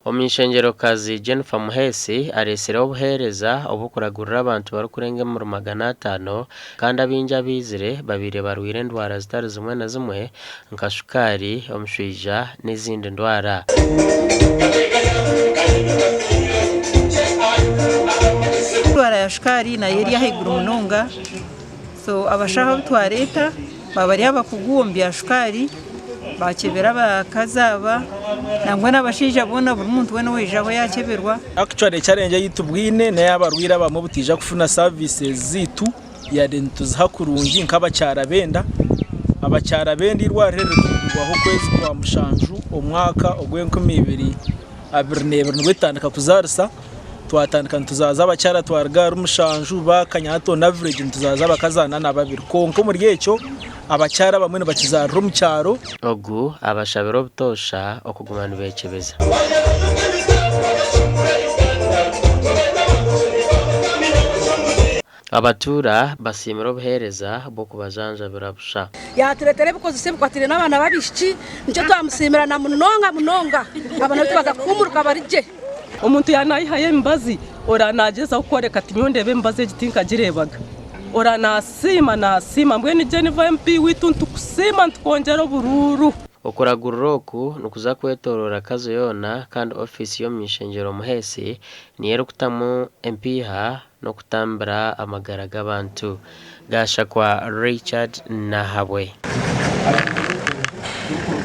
Omuny'eishengyerokazi Jennifer Muheesi areetsireho obuheereza obw'okuragurira abantu barikurenga omuri 500 kandi abaingi abaizire babaire barwaire endwara zitari zimwe na zimwe nka shukaari, omushwija n'ezindi ndwara. Endwara ya shukaari nayo eri ahaiguru munonga so abashaho abu twareeta baaba bari abakugu omu bya shukaari bakyebera abakazi aba nangwa n'abashaija boona buri muntu weena owaijaho yakyeberwa. Actually challenge ei tubwine n'eyabarwaire abamwe obutaija kufuna services zaitu yade nituziha kurungi nk'abakyara b'enda. Abakyara b'enda eirwariro eri rikigurwaho okwezi kwa mushanju omwaka ogw'enkumi ibiri 22 nibwo tutandika kuzaarisa. Twatandika nituzaaza abakyara twaruga ahari mushanju baakanya hati on average nituzaaza abakazi ana na babiri kwonka omuri ekyo abakyara abamwe nibakizaarira omu kyaro. Ogu abashabire obutoosha okuguma nibekyebeza. Abatuura basiimire obuheereza bw'okubajanjabira busha. Yaatureetera ebikozeso ebikwatiraine n'abaana b'abaishiki, nikyo twamusiimira na munonga munonga. Abaana baitu baaza kuhuumuruka bari gye. Omuntu yaaba naihayo emibazi oraba nagyezaho kworeka ati nyowe ndeeba emibazi egi tinkagireebaga oraba nasiima nasiima mbwenu Jennifer MP waitu nitukusiima nitukwongyera oburuuru. Okuragurira oku nikuza kwetoroora Kazo yoona kandi ofiisi y'omuny'ishengyero Muheesi niyo erikutamu empiiha n'okutambira amagara g'abantu. Gashakwa Richard Nahabwe.